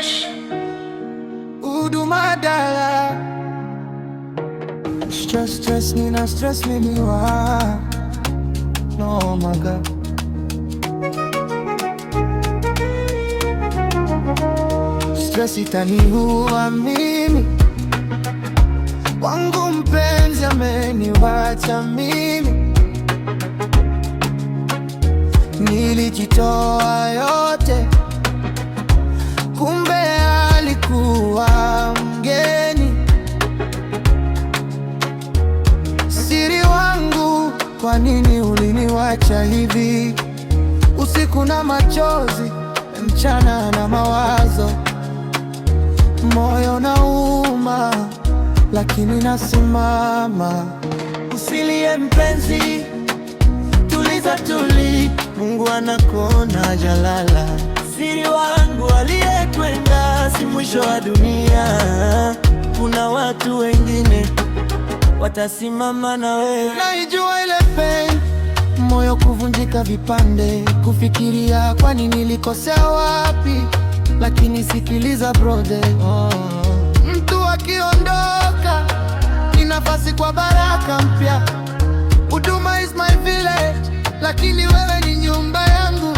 Mesh. Huduma dala. Stress, stress, nina stress mimi wa no my God. Stress itaniua mimi, wangu mpenzi ameniwacha mimi, nilijitoa yote, kumbe alikuwa mgeni. Siri wangu, kwa nini uliniwacha hivi? Usiku na machozi, mchana na mawazo, moyo nauma, lakini nasimama. Usilie mpenzi, tuliza tuli, Mungu anakuona jalala. Siri wangu aliyekwenda si mwisho wa dunia. Kuna watu wengine watasimama na wewe. Naijua ile pain, moyo kuvunjika vipande, kufikiria kwani nilikosea wapi, lakini sikiliza brother, oh. Mtu akiondoka ni nafasi kwa baraka mpya. Huduma is my village, lakini wewe ni nyumba yangu.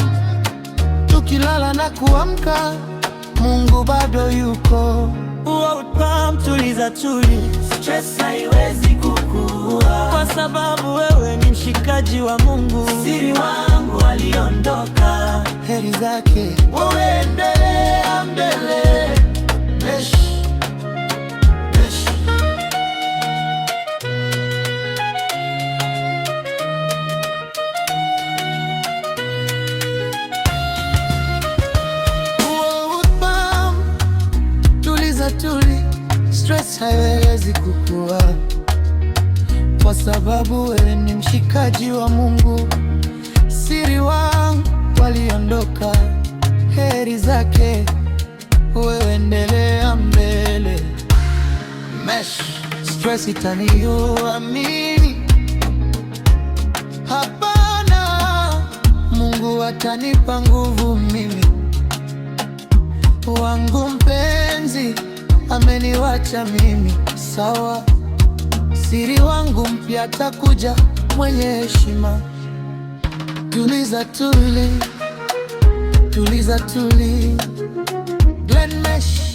Tukilala na kuamka, Mungu bado yuko. Uwa tuliza tuli, stress haiwezi kukua, kwa sababu wewe ni mshikaji wa Mungu. Siri wangu aliondoka, Heri zake wewe endelea mbele. Mesh. Mesh. Uwa tuliza tuli, stress haiwezi kukua, kwa sababu wewe ni mshikaji wa Mungu. Siri wangu waliondoka, heri zake, wewe endelea mbele. Mesh, stress itaniua mimi? Hapana, Mungu atanipa nguvu mimi. Wangu mpenzi ameniwacha mimi, sawa. Siri wangu mpya atakuja mwenye heshima. Tuliza tuli, tuliza tuli, Glen Mesh.